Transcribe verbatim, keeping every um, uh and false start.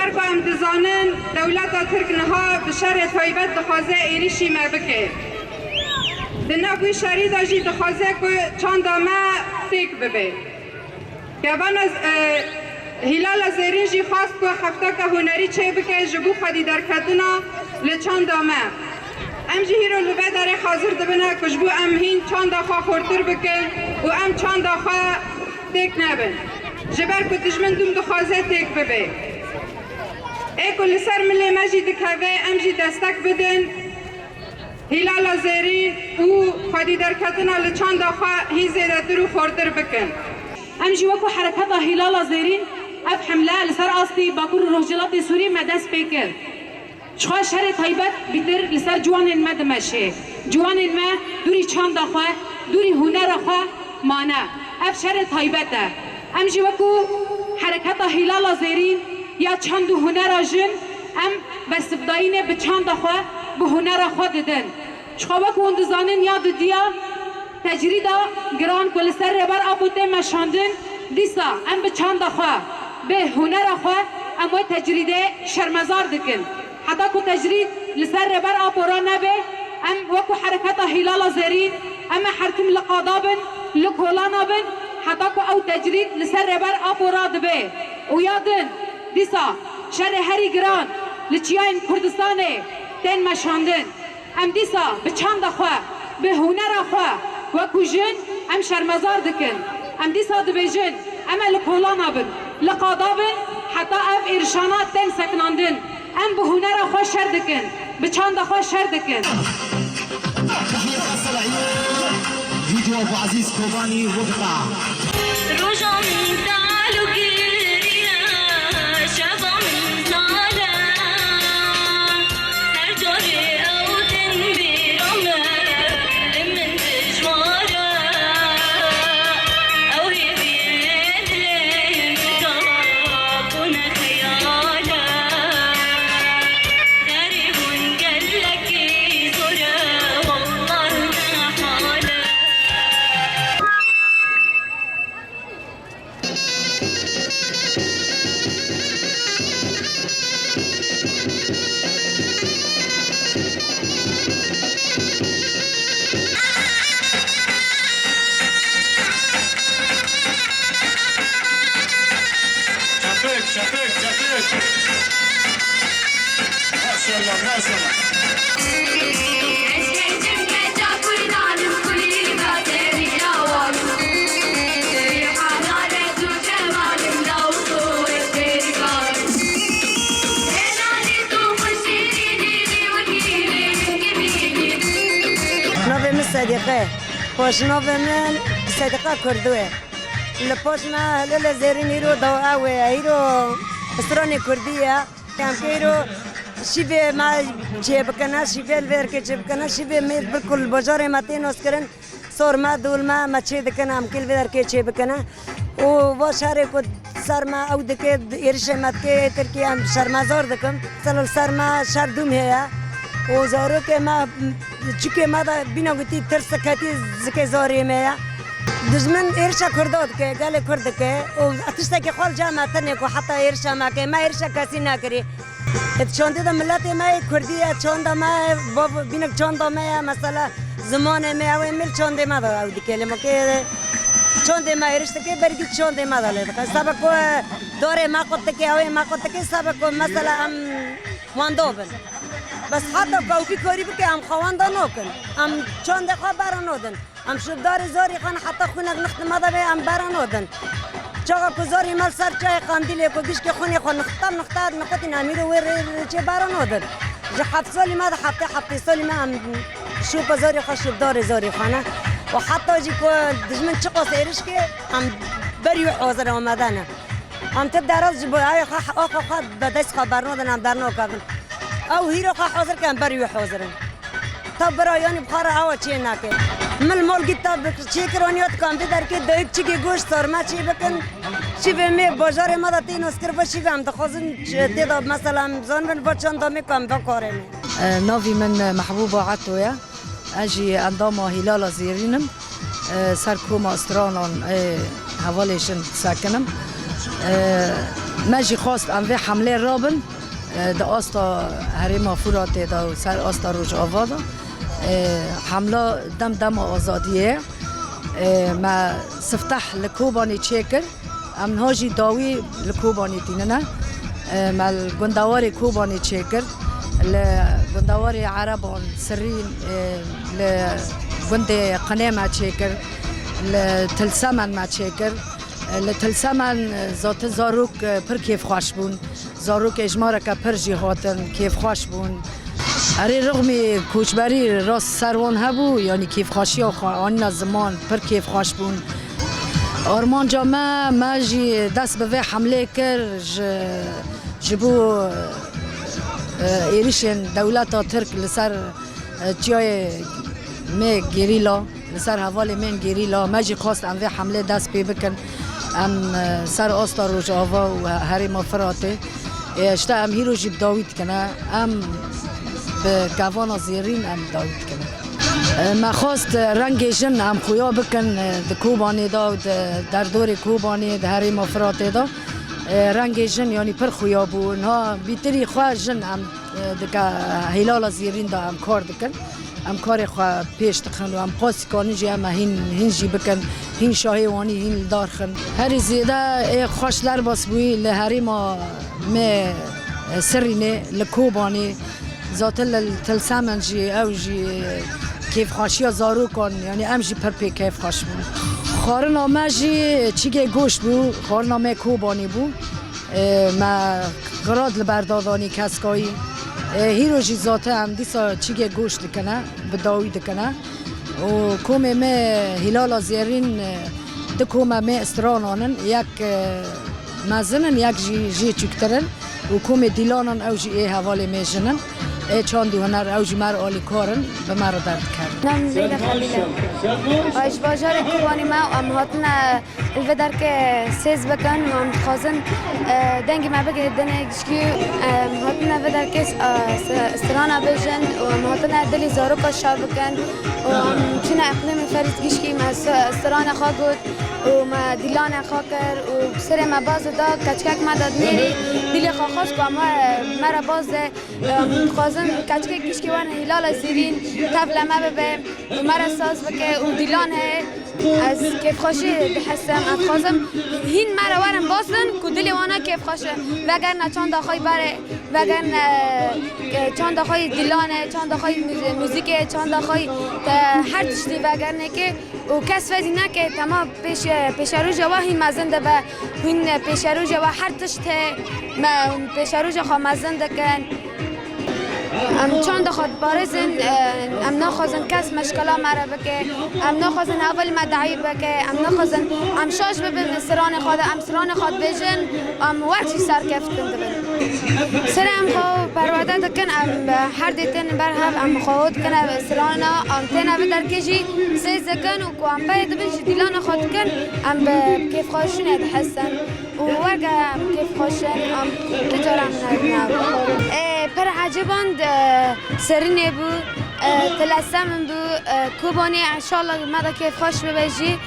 Her ku em dizanin, dewleta Tirk niha bi şerê taybet dixwaze êrişî me bike. Di nav wî şerî de jî dixwaze ku çanda me têk bibe. Kevana, e, Hîlala Zêrîn jî xwest ku hefteka hunerî çêbike ji bo xwedî derketina li çanda me. Em jî hîro li vê derê hazir dibine ku ji bo em hîn çanda xwe xurtir bikin û em çanda xwe têk nebin. Ji ber ku dijmin dûm dixwaze têk bibe. Ê ku li ser milê me jî dikeve, em jî destek bidin Hîlala Zêrîn û xwedî derketina li çanda xwe hîn zêdetir û xurtir bikin. Em jî wekî hereketa Hîlala Zêrîn ev hemle li ser astî Bakur û Rojhilatê Sûrî me dest pê kir. Jixwe şerê taybet bîtir li ser ciwanên me dimeşe. Ciwanên me dûrî çanda xwe, dûrî hunera xwe mane. Ev şerê taybet e. Em jî wekî hereketa Hîlala Zêrîn ya çand û hunera jin, em bersivdayînê bi çanda xwe, bi hunera xwe didin. Jixwe wek hûn dizanin ya dudiya tecrîda giran ku li ser Rêber Apo tê meşandin, dîsa em bi çanda xwe, bi hunera xwe em wê tecrîdê şermezar dikin. Heta ku tecrîd li ser Rêber Apo re nebe, em wekî hereketa Hîlala Zêrîn, em ê her tim li qada bin, li kolana bin, heta ku ew tecrîd li ser Rêber Apo re dibe. Û ya din, dîsa şerê herî giran li çiyayên Kurdistanê tên meşandin. Em dîsa bi çanda xwe, bi hunera xwe wekî jin em şermezar dikin. Em dîsa dibêjin, em ê li kolana bin, li qada bin, heta ev êrişana tên sekinandin. Em bi hunera xwe şer dikin, bi çanda xwe şer dikin. Vîdeo Abu Ezîz Kobanî, Wibta. Roja min tal û kiriye, şeva min zal e. Her carê ew tên bîra me, li min dijwar e. Ew hêviyê dilê min da bûne xeyal e. Derî hûn gelekî zor e, wallah ne hal e. Çepik, çepik, çepik. Maşallah, maşallah. Navê min Sedîqe. Xweşnavê min Sedîqa Kurdu ye. Li paş me Hîlala Zêrîn îro da ew e, îro stranê Kurdî ye. Em ke îro şîvê me çêbikine, şîvê li vê derkê çêbikine, şîvê me bilkul li bajarê me tê naskirin. Sor me, dûl me, me çê dikine, em kê li vê derkê çê bikine. Û va şerê ku ser me ew dike, êrişê me dike, Tirkiye em şermezar dikim. Selo li ser me şer dûm heye. Û zarokê me, çikê me de bîna gotî tirs ketî zikê zarê me ye. Dijmin êrişa Kurda dike, gelê Kurd dike. Û tiştekî xwe li cem me tune ku heta êrişa me ke, me êrişa kesî nekirî. Di çandê de miletê me yê Kurdî ye, çanda me ye, bav-, bînek çanda me ye, mesela zimanê me, ew ê mil çandê me de ew dike. Lê me ke çandê me êriş dike, bergî çandê me de lê dike. Sebe ku darê me qut dike, ew ê me qut dike, sebe ku mesela em wenda bin. Bes heta ku ew vî karî bike, em xwe wenda nakin. Em çandê xwe bera nadin. Em şûbdarê zorî xwe ne heta xwînek nixtî me de bê em bera nodin. Çaxa ku zorî me li ser çayê Qandîlê ku gişkê xwînê xwe nixta nixta nixutîn em îro wê rê, rê çê bera nodin. Ji heft salî me de heftê heftê salî me em şûpa zorî xwe şûbdarê zorî xwe ne. Û heta jî ku dijmin çiqas êriş ke em berî wê hazir amade ne. Em ti deraz ji bo ayê xwe, axa xwe bi dest xwe bernodin, em dernakevin. Ew hîro xwe hazir ke em berî wê hazir in. Ta bira yanî bixara awa çê nake. Min li mal gît ta bi çê kir, anî hat kam vê derkê dayik çikê goşt sarma çê bikin. Şîvê me bajarê me de tê nas kir, va şîvê em dixwazin tê de mesela em zanibin va çanda me kam va karê me. E, navî min, e, Mehbûba Eto ye. Ez jî endama Hîlala Zêrîn im. E, ser koma Stranan, e, hevalê jin disekinim. E, Me jî xwest em vê hemlê rabin, e, di asta herêma Furatê de û ser asta Rojava de, e, hemla dem dema azadiyê ye. E, me sifteh li Kobanê çêkir, em niha jî dawî li Kobanê tînine. E, me li gundewarê Kobanê çêkir, li gundewarê Ereban, Sirîn, e, li gundê Qinê me çêkir, li Tilsemen me çêkir. Li Tilsemen, e, zaten zarok, e, pir kêfxweş bûn. Zarokê ji me re ke pir jî hatin, kêfxweş bûn. Erê, rixmî koçberî rast ser wan hebû, yanî kêfxweşiya xwe anîna ziman, pir kêfxweş bûn. Armanca me, me jî dest bi vê hemlê kir, ji, ji bo, e, êrişên dewleta Tirk li ser, e, çiyayê me gerîla. Li ser hevalê me yên gerîla, me jî xwest em vê hemlê dest pê bikin. Em, e, ser asta Rojava û he-, herêma Firatê. E, işte em hîro jî bi dawî dikine. Em bi kevana zêrîn em dawî dikine. E, me xwest, e, rengê jin em xuya bikin, e, di Kobanê de û di derdorê Kobanê, di herêma Firatê de. E, rengê jin yanî pir xuya bû. Niha bîtirî xwe jin em, e, dike hîlala zêrîn de em kar dikin. Em karê xwe pêş dixin û em qasî kanin jî em hîn, hîn jî bikin, hîn şahê wanî, hîn li dar xin. Herî zêde ê xweş derbas bûyî li herêma me, e, Sirînê, li Kobanê, zaten li Tilsemen jî, ew jî kêfxweşiya zarokan, yanî em jî pir pê kêfxweş bûn. Xwarina me jî çîgê goşt bû, xwarina me Kobanê bû. E, me qirad li ber da danî keskayî. E, hîro jî zaten em dîsa çîgê goşt dikine, bi dawî dikine. Û komê me Hîlala Zêrîn, e, du kome me stranan in, yek, e, mezin in, yek jî jê çûktir in. Û komê Dîlanan ew jî ê hevalê me jin in. Ê çand û huner ew jî me re alîkar in, bi me re derdikevin. Nam Leyla Xelîl e. Ay, ji bajarê Kobanê me û em hatine Li vê derkê sêz bikin û em dixwazin, e, dengê me bigihîtin gişkî, e, em hatine vê derkê, e, s-, strana bêjin û em hatine dilê zaroka şa bikin û em çûne eqlîmê Ferîd gişkî me s-, strana xwe got û me dîlanê xwe kir û serê me baz da keçikek me da dinêrî dilê xwe xwest ku em, e, me re baz de. Em dixwazin keçikê gişkî wene Hîlala Zêrîn tev le me bibe û me re saz bike û dîlan heye. Ez kêfxweşî dihesim. Ez dixwazim hîn me re werin baz din ku dilê wana kêfxweş e. Vegerine çanda xwe yî berê, vegerine, e, çanda xwe yî dîlan e, çanda xwe yî muz-, muzîk e, çanda xwe yî te-, her tiştî vegerine ke û kes fezî neke, tema pêş-, pêşeroja we hîn mezin dibe, hîn pêşeroja we her tişt heye, me pêşeroja xwe mezin dikin. Em çanda xwe diparêzin, e, em naxwazin kes meşkela me re bike, em naxwazin hevalê me dayî bike, em naxwazin em şaş bibin li stranê xwe de, em stranê xwe dibêjin, em wek jî serkeftin dibin. Serê em xwe perwerde dikin, em her dê tên ber hev, em xwe dikin ev strana, em têne vê derkê jî sêz dikin û ku em berê dibin ji dîlana xwe dikin, em bi kêfxweşînê dihesin û weke em kêfxweş in, em tu cara em nerine. Ê, pir ecêban di Serînê bû, e, Tilsemin bû, e, Kobanê, înşallah me de kêfxweş bibe jî.